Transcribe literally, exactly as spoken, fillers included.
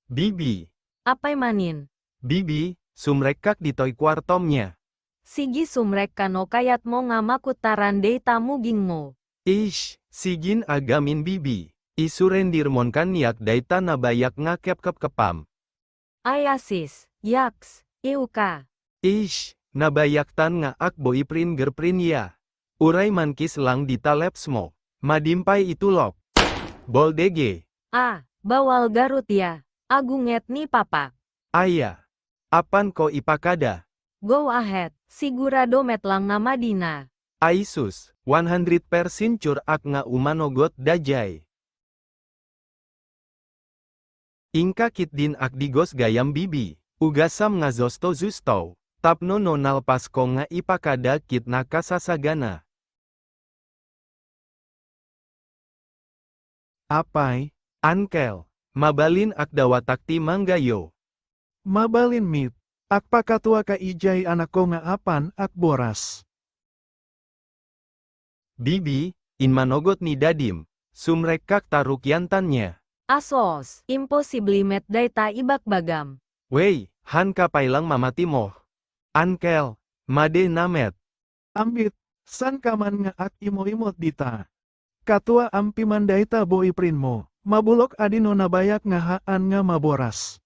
Bibi. Apay manen? Bibi, sumrekkak ditoy kuartom nia. Sige, sumrekka no kayatmo nga makuttaran dayta mugingmo. Ish, sigin agamin Bibi. Isurendirmon kaniak dayta nabayak nga kepkepkepam. Ay asis, yaks, iwka. Ish, nabayaktan nga ak boyfriend girlfriend ya. Uray man-kiss lang dita lips mo. Madimpay itulok. Boldege. Ah, bawal garut ya. Agunget ni Papa. Aya. Apanko ipakada. Go ahead, sigurado met lang nga madina. Ay sus, one hundred percent sure ak nga umanogot daydiay. Inka ketdin ak digos gayam Bibi, ugasam nga zusto-zusto, tapno no nalpasko nga ipakada ket nakasasagana. Apay, Uncle, mabalin ak dawatak ti manggayo. Mabalin met, ak pakatuaka idiay anakko nga apan ak boras. Bibi, immanugot ni Dadim, sumrekkak ta rukiantan nia. Asos, imposible met dayta ibakbagam. Wey, hanka pay lang mamati mo. Uncle, madina met. Ambit, saanka man nga ak imo-imot dita. Katua ampi man dayta boyfriend mo, mabulok a di no nabayak nga haan nga maboras.